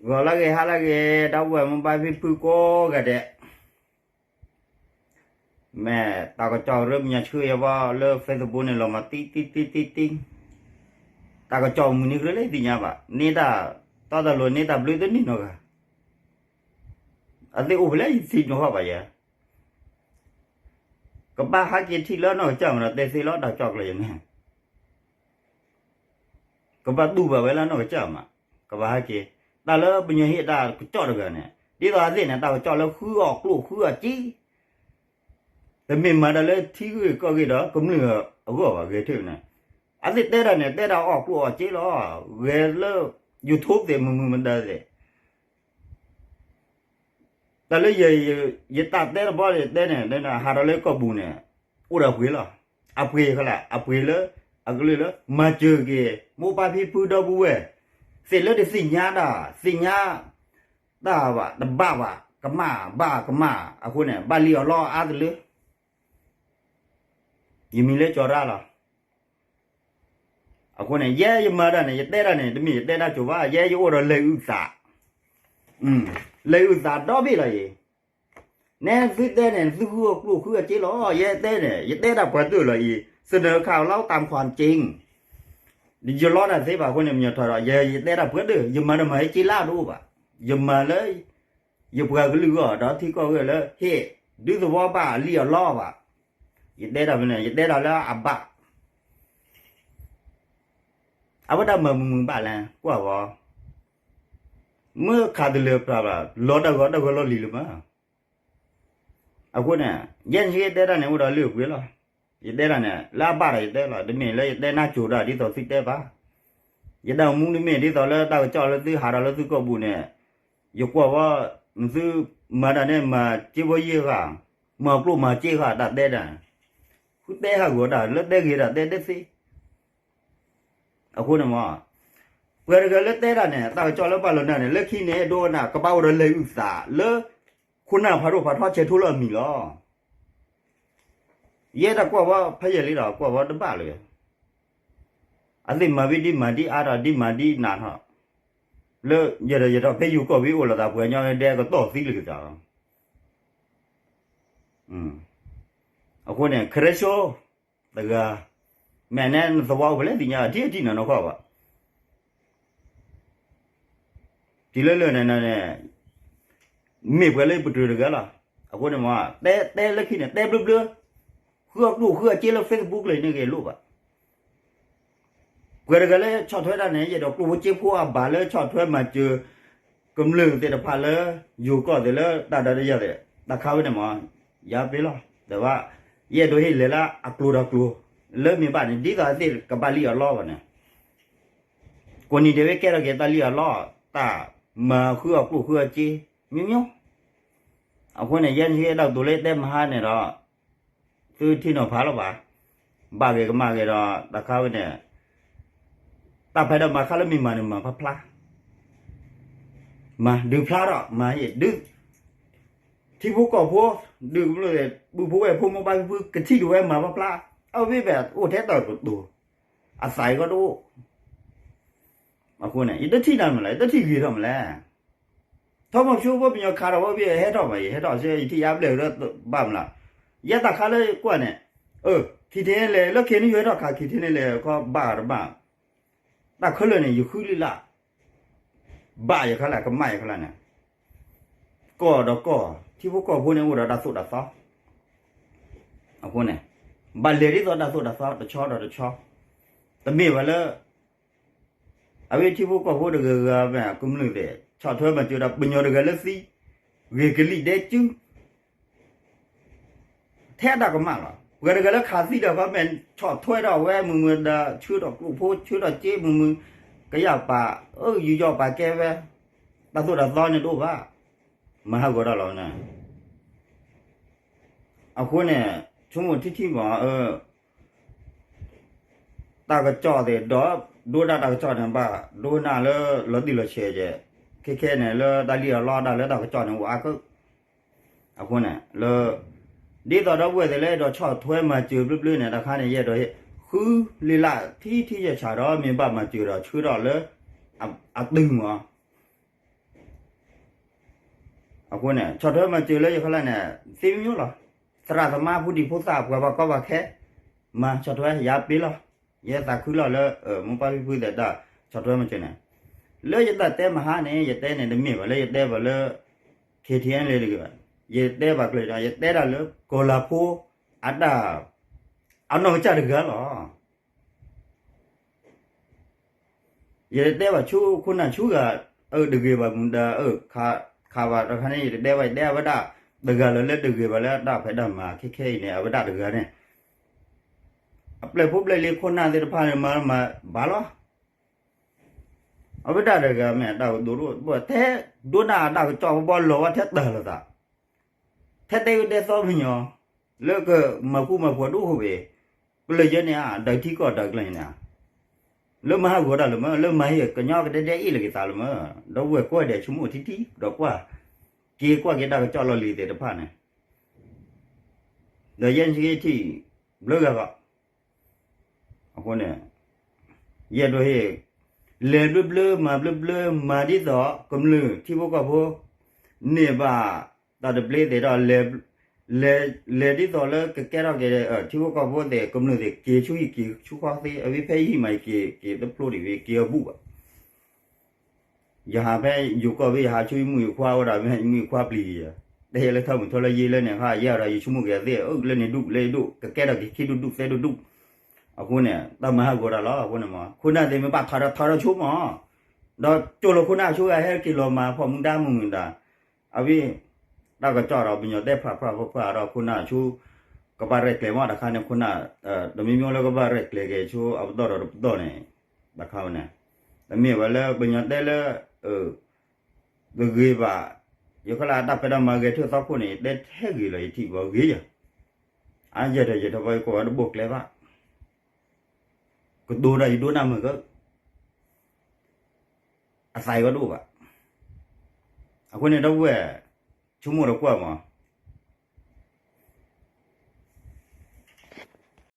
ဂီၤလၢဂ့ၤ ဟါလၢဂ့ၤ ဒီပုၢ်ဝဲၢ်မိၢ်ပၢ်ဖံဖုကိးဂၤဒဲး, မ့ၢ်တၢ်ကစီၣ်ရၢမညီဆှၢယၤဘၣ်လၢ Facebook န့ၣ် လီၤမၤတံၢ်တံၢ်တံၢ်တံၢ်တံၢ်, တၢ်ကစီၣ်မုၢ်နံၤကြၢးလၢယသ့ၣ်ညါဘၣ်, န့ၢ်တၢ်တီတၢ်လိၤ န့ၢ်တၢ်ဘျၢတန့ၢ်နီတဂၤ, အသ့ၣ်အိၣ်ဖဲလဲၣ်ယသ့ၣ်ညါဃီဘၣ်ယဲ, ကဘၣ်ဟဲက့ၤထံၣ်လၢနီၢ်ကစၢ်မးဒီး တဲသ့လီၤတၢ်ကစီၣ်ကျၢၤယၤန့ၣ် ကဘၣ်တူၢ်ဘၣ်ဝဲလၢနီၢ်ကစၢ်မး, ကဘၣ်ဟဲက့ၤ, တၢ်လၢပညီဟ့ၣ်တၢ်ကစီၣ်တဂၤန့ၣ် ဒ်သိးအသ့ၣ်န့ၣ် တၢ်ကစီၣ်လၢဃုအီၣ်ကျိၣ်ဃုအီၣ်စ့, တမ့ၢ်မၤတၢ်လၢထံဂ့ၢ်ကီၢ်ဂ့ၢ်ဒီးကမျၢၢ်အဂီၢ်ဘၣ် ဂဲၤထၢၣ်န့ၣ်, အသ့ၣ်တဲတၢ်န့ၣ် တဲတၢ်အီၣ်ကျိၣ်အီၣ်စ့လီၤ, ဂဲၤလၢ YouTube သ့ၣ်မုာ်မုာ်မတၤသ့ၣ် တၢ်လၢ ယတၢ်တဲတဘျီန့ၣ်တဲန့ၣ် ဟးထီၣ်လၢကီၢ်ပူၤန့ၣ် အိၣ်ဒီးအပှ့ၤလီၤ, အပှ့ၤခီလၢ အပှ့ၤလၢ အကလုၢ်လၢ မၤစၢၤက့ၤ မိၢ်ပၢ်ဖံဖုဒီပုၢ်ဝဲၢ် သ့ၣ်လၢတသ့ၣ်ညါတၢ် သ့ၣ်ညါတၢ်ဘၣ် တဘၣ်ဘၣ် ကမၣ်ဘၣ်ကမၣ်အဃိန့ၣ် ဘၣ်လံၣ်အီၣ်လီအါတလၢ ယမံၤလၢကၠီၤရၣ်လီၤ. အဃိန့ၣ် ယဲယမၤတၢ်န့ၣ် ယတဲတၢ်န့ၣ် တမ့ၢ်ယတဲတၢ်စိၤဘၣ်, ယဲယအိၣ်ဒီးလဲၤအုၣ်သး, လဲၤအုၣ်သးဒီဘ့ၣ်လီၤအံၤ, နဲသုတဲန့ၣ် သုဃုအကျိၣ်ဃုအစ့လီၤ, ယဲတဲန့ၣ် ယတဲတၢ်ပှၤတၢၢ်လီၤအံၤ, စနၢခးလီတၢ်ခွၣ်က့ၣ် ယလီတၢ်သ့ဘၣ်အဃိန့ၣ် မညီထီၣ်ဒီး ယ ယတဲတၢ်ပှၤတၢၢ် ယမၤတမၤဟဲက့လၢတအိၣ်ဘၣ်, ယမၤလၢ ယပှၤကလုာ်ဂီၢ်ဒီးထံကီၢ်ဂီၢ်လၢ ဟ့ၣ် ဒုးသဝီဘၣ်အလံၣ်အီၣ်လီဘၣ်, ယတဲတၢ်ဖဲန့ၣ် ယတဲတၢ်လၢအဘၣ် အဝဲဒၣ်မၤမုာ်မုာ်ဘၣ်လဲၣ် ကွၢ်ဝဲ, မ့ၢ်ခးတလၢပျၢ်ဘၣ် လီၤတၢ်ဂီၤတၢ်ဂီၤလီၤလံၤလၢၤမး, အဃိန့ၣ် ယဲယတဲတၢ်န့ၣ် အိၣ်ဒီးလၢအပှ့ၤလီၤ, ယတဲတၢ်န့ၣ် လၢအဘၣ်ဒီးယတဲလီၤ, တမ့ၢ်လၢယတဲနၢ်စိၤတၢ်ဒ်သိးသုတဲဘၣ်, ယတၢ်မူတမ့ၢ်ဒ်သိးလၢတၢ်ကစီၣ်လၢသုဟးထီၣ်လၢသုကီၢ်ပူၤန့ၣ်, ယကွၢ်ဝဲ, နသုမၤတၢ်န့ၣ် မၤစ့ဖိယ့ၢ်ဃာ်, မၤကျိၣ်မၤစ့ဃာ်တၢ်တဲတၢ်, ဃုတဲဟးဂီၤတၢ်လၢတဲဂ့ၤတၢ်တဲတသ့ အဃိန့ၣ်မ့ၢ်, ပှၤတဂၤလၢတဲတၢ်န့ၣ် တၢ်ကစီၣ်လၢပာ်လီၤနၤန့ၣ် လၢခံန့ၣ် ဒိကနၣ် ကဘၣ်အိၣ်ဒီးလဲၤအုၣ်သးလၢ ခိၣ်နၢ်ဖးဒိၣ်ဖးထီဆဲးထိလၢအမံၤလီၤ. ယဲတၢ်ကွၢ်ဝဲဖဲယဲၢ်လံဒီး ကွၢ်ဝဲတဘၣ်လၢၤ, အသ့ၣ်မၤဝံၤဒ်မၤဒ်အါထီၣ် ဒ်မၤဒ်နးထီၣ်, လၢယဲၢ်ဒီးယဲၢ်ထီၣ် ဖဲယိၤကီၢ်ဝံၤအိၣ်လိာ်သးပှၤကညီဒဲကတီၢ်သံလၢၤကသးလီၤ. အဃိန့ၣ် ခရၢဆိ တဂၤ, မ့ၢ်နဲနသဝီအိၣ်ဖဲလဲၣ်သ့ၣ်ညါ ထံထံၣ်နၤနီၢ်ခီဘၣ်, တုၤလၢလၢာ်န့ၣ်န့ၣ်, မ့ၢ်ပှၤလၢပတြၢၤတဂၤလီၤ. အဃိန့ၣ်မ့ၢ် တဲတဲလၢခံန့ၣ် တဲဘျၢဘျၢ, ဃုအကျိၣ်ဃုအစ့လၢ Facebook လၢန့ၣ်ဂ့ၤလိၣ်ဘၣ် ပှၤတဂၤလၢဆီၣ်ထွဲတၢ်န့ၣ် ယအဲၣ်ဒိးကျိၣ်ဖိစ့ဖိအဘၣ်လၢဆီၣ်ထွဲမၤစၢၤ ကမျၢၢ်သ့ၣ်တဖၣ်လၢ ယိၤကီၢ်သ့ၣ်လၢတၢ်ဒီးတယၢ်သ့ၣ် တၢ်ခါဝဲန့ၣ်မ့ၢ် ယၤပ့ၤလီၤ တဘၣ်, ယအဲၣ်ဒိးဟ့ၣ်လဲၤလၢအကျိၤဒီးကျိၤ လၢမ့ၢ်ဘၣ်န့ၣ် ဒ်သိးအသ့ၣ်ကဘၣ်လံၣ်အီၣ်လီဘၣ်န့ၣ် ကိးနံၤဒဲးဝဲကဲထီၣ်က့ၤတၢ်လံၣ်အီၣ်လီ, တၢ်မၤဃုအီၣ်ကျိၣ်ဃုအီၣ်စ့, မ့မ့ၢ်, အဃိန့ၣ် ယဲန့ၣ်ယအဲၣ်ဒိးတိၤလၢတဲမဟါန့ၣ်ဒီး, သုထံၣ်နီၤဖးလီၤဘၣ်, ဘၣ်ဂ့ၤကမၣ်ဂ့ၤဒီး တၢ်ခါဝဲန့ၣ်, တၢ်ဖဲဒီးမၤခါလၢမ့ၢ်မၤန့ၣ်မၤဖျါဖျါ, မၤဒုးဖျါထီၣ်မၤဟ့ၣ်ဒုး ထံဖိကီၢ်ဖိ, ဒုးကမျၢၢ်သ့ၣ် ပုၢ်ဖိဝဲၢ်ဖိမိၢ်ပၢ်ဖံဖု ကထံၣ်ဒုးဝဲမၤဖျါဖျါ, အဝဲဘၣ်အိၣ်ထဲတၢ်ကတိၤ, အသးအံၤကီတအိၣ်, အဃိန့ၣ် ယတထံၣ်နၤမလဲၣ် ယတထံၣ်ဂ့ၤထီၣ်မလဲၣ်, ထီမီၤဖၠိဖိပညီခးထီၣ်ဝဲဘၣ် ဟဲထီၣ်မး ယဟဲထီၣ်ဆၢ ယထံၣ်ယါဘျဲၣ်ဒီးဘၣ်မးလီၤ, ယဲတၢ်ခါလၢကွၢ်န့ၣ်, အၢ ခံထံၣ်န့ၣ်လဲၣ် လၢခံန့ၣ်ယဟဲထီၣ်ခး ခံထံၣ်န့ၣ်လဲၣ် ခီဘၣ်တဘၣ် တၢ်ခဲလၢာ်န့ၣ် ယဃုလံလၢ်, ဘၣ်ယခဲလၢာ် ကမၣ်ယခဲလၢာ်န့ၣ်, ကီၢ်ဒီးကီၢ် ထံဖိကီၢ်ဖိန့ၣ်အိၣ်ဒီးတၢ်သိၣ်တၢ်သီ, အဃိန့ၣ်, ဘၣ်လဲၤဒ်သိးတၢ်သိၣ်တၢ်သီတဆီဒီးတဆီ, တမ့ၢ်ဝဲလၢ အဝဲထံဖိကီၢ်ဖိတဂၤဂၤမ့ၢ်ကမျၢၢ်သ့ၣ် ဆီၣ်ထွဲမၤစၢၤဒီးပညီတဂၤလၢသံ, ဂ့ၤကလံၣ်ဒဲးစု ထဲတၢ်ကမၣ်လီၤ. ပှၤတဂၤလၢခးသံဒီးခီမ့ၢ် ဆီၣ်ထွဲထီၣ်ဝဲမုာ်မုာ်ဒီး ဆှၢထီၣ်ကျိၣ်ဖိ ဆှၢထီၣ်စ့မုာ်မုာ်, ကယၢ်ပာ်, အၢ ယူးယီၣ်ပာ်ကဲဝဲ, တၢ်သိၣ်တၢ်သီန့ၣ်တအိၣ်ဘၣ်, မၤဟးဂီၤတၢ်လီၤန့ၣ်, အဃိန့ၣ်, ဆိကမိၣ်ထံထံမး တၢ်ကစီၣ်သ့ၣ်ဒီး ဒိဒၣ်တၢ်ကစီၣ်န့ၣ် ဘၣ်ဒိကနၣ်လၢလီၤတံၢ်လီၤဆဲးကဲ, ခဲခဲန့ၣ် လၢတၢ်လံၣ်အီၣ်လီတၢ်လၢတၢ်ကစီၣ်န့ၣ် အိၣ်အါကၢ, အဃိန့ၣ် လၢ ဒ်သိးဒီပုၢ်ဝဲၢ်သ့ၣ်လၢအဲၣ်ဒိးဆီၣ်ထွဲမၤစၢၤဘျၢဘျၢန့ၣ် တၢ်ခါန့ၣ် ယအဲၣ်ဒိးဟ့ၣ် ဃုလံလၢ်ထံထံဆးဆးဒီး မ့ၢ်ဘၣ်မၤစၢၤဒီးဆှၢထီၣ်လၢ အတုၤမး အဃိန့ၣ် ဆီၣ်ထွဲမၤစၢၤလၢယခီလၢ်န့ၣ် သ့မံၤလီၤ. သရၣ်သမါဖိဒံဖိသၣ် ပှၤဘၣ်ကီဘၣ်ခဲ မၤဆီၣ်ထွဲယၤပ့ၤလီၤ. ယဲသးခုလီၤလၢ မိၢ်ပၢ်ဖံဖုသဲးတၢ် ဆီၣ်ထွဲမၤစၢၤန့ၣ် လၢယတၢ်တဲမဟါန့ၣ် ယတဲန့ၣ်တမ့ၢ်ဘၣ်လၢယတဲဘၣ်လၢ ခ့ထံအလ့တဂ့ၤဘၣ်. ယတဲဘၣ်ကျၢၤဒီး ယတဲဒၣ်လၢကီၤလၤဖိအတၢ် အနီၢ်ကစၢ်တဂၤလီၤ. ယတတဲဘၣ်ဆူခိၣ်နၢ်ဆူဂၤ အၢ တဂ့ၤဘၣ်မူဒါ အၢ ခးဘၣ်တခါန့ၣ် ယတတဲဘၣ် ယတဲအဝဲဒၣ်တဂၤလၢ လၢတဂ့ၤဘၣ်လၢတၢ်ဖံးတၢ်မၤခဲခဲအံၤန့ၣ် အဝဲဒၣ်တဂၤန့ၣ် အပျဲၢ်ဖိပျဲၢ်လံခိၣ်နၢ်သ့ၣ်တဖၣ်န့ၣ် မၤမၤဘၣ်လီၤ. အဝဲဒၣ်တဂၤမ့ၢ်အတၢ်ကဒိၣ်ဒိၣ် ထဲဒိၣ်နၢ်အတၢ်ကစီၣ်ဘီလီၤဝဲထဲတၢ်လီၤသး ထဲတဲဂ့ၤတဲသီပညီ လၢကမၤဃူမၤဖိးဒိၣ်ဟူဘ့ၣ် ပလၢၢ်ယဲန့ၣ် ဒၢးထံကီၢ်ဒၢးကျဲန့ၣ် လၢမၤဟးဂီၤတၢ်လၢၤမၢ လၢမၤဟ့ၣ်ကညီကဒဲဒဲအ့ၣ်လၢၤက့ၤသးလၢၤမၢ ဒီပုၢ်ဝဲၢ်ကွၢ်ဒီးဆိကမိၣ်ထံထံဒီးကွၢ် က့ၤကွၢ်က့ၤတၢ်ကစီၣ်လီၢ်လံၤသ့ၣ်တဖၣ်န့ၣ် ဒီးယဲန့ၣ်ထံၣ် ဘျၢဂၤဂီၢ် အဃိန့ၣ် ယအဲၣ်ဒိးဟ့ၣ် လဲၤဘျၢဘျၢ မၤဘျၢဘျၢ မၤဒ်သိးကမျၢၢ်ထံဖိကီၢ်ဖိ န့ၢ်ဘၣ်တၢ်တဘျ့သ့ၣ်ဒီး လဲၤ လဲၤဒ်သိးလၢကကဲထီၣ်က့ၤ ထံဖိကီၢ်ဖိသ့ၣ် ကမျၢၢ်သ့ၣ် က့ၤဆူဟံၣ်က့ၤဆူဃီသ့ အဝဲဖဲယဟံၣ်မး ယက့ၤ က့ၤတဖျိဒံးဝဲ က့ၤအဘူၣ်ဘၣ် ယဟးဖဲယိၤကီၢ်ဖဲယဟးဆူယမုၣ်ယခွါဝဲဒၣ် မ့ၢ်ယမုၣ်ယခွါပျံၤယၤ တဟဲလၢထီမုၢ်ထီလၢယ့လၢန့ၣ် ဟါယဲဒီးယဆိကမိၣ်က့ၤသ့ၣ် အၢ လၢန့ၣ်ဒူၣ် လၢန့ၣ်ဒူၣ် ကကဲထီၣ်က့ၤခံဒူၣ်ဒူၣ်သၢဒူၣ်ဒူၣ် အဃိန့ၣ် တၢ်မၤဟးဂီၤတၢ်လီၤ အဃိန့ၣ်မး ခိၣ်နၢ်သ့ၣ်မ့ၢ်ဘၣ်ထီၣ်ဒီးထီၣ်ဒီးဆိကမိၣ် ဒီးကၠိလိာ်ခိၣ်နၢ်အဆိဂၤဟဲက့ၤလီၤမၤဖီၣ်မူဒါမုၢ်မုၢ်ဒါ အဝဲ တၢ်ကစီၣ်ဒီးပညီတဲဖျါဖျါဖျါဖျါဒီးခိၣ်နၢ်အဆိ ကဘၣ်ရဲၣ်ကျဲၤမးတခါန့ၣ် ခိၣ်နၢ် တမံၤမံၤလၢကဘၣ်ရဲၣ်ကျဲၤက့ၤဆိအပတီၢ်ဒီးတပတီၢ်န့ၣ် တခါဝဲန့ၣ် တမ့ၢ်ဝဲလၢပညီတဲလၢ တဂ့ၤဘၣ် ယခီလၢအတၢ်ဖံးတၢ်မၤဂဲၤထၢၣ်သီခိၣ်န့ၣ် ယတဲထဲဂ့ၤလီၤ ယထံၣ်ဘၣ်ဂ့ၤယၤ အါယဲၢ်ထီၣ်ယဲၢ်ထီၣ်ဘၣ်ယကိးဝဲတဘိၣ်ကျဲဘၣ် ကတိၤဒီးယဒိကနၣ်မုာ်က အသးအံၤဝဲတအိၣ်ဘၣ်. အဃိန့ၣ်ဒီပုၢ်ဝဲၢ် ဆိကမိၣ်ဒီးကွၢ်မး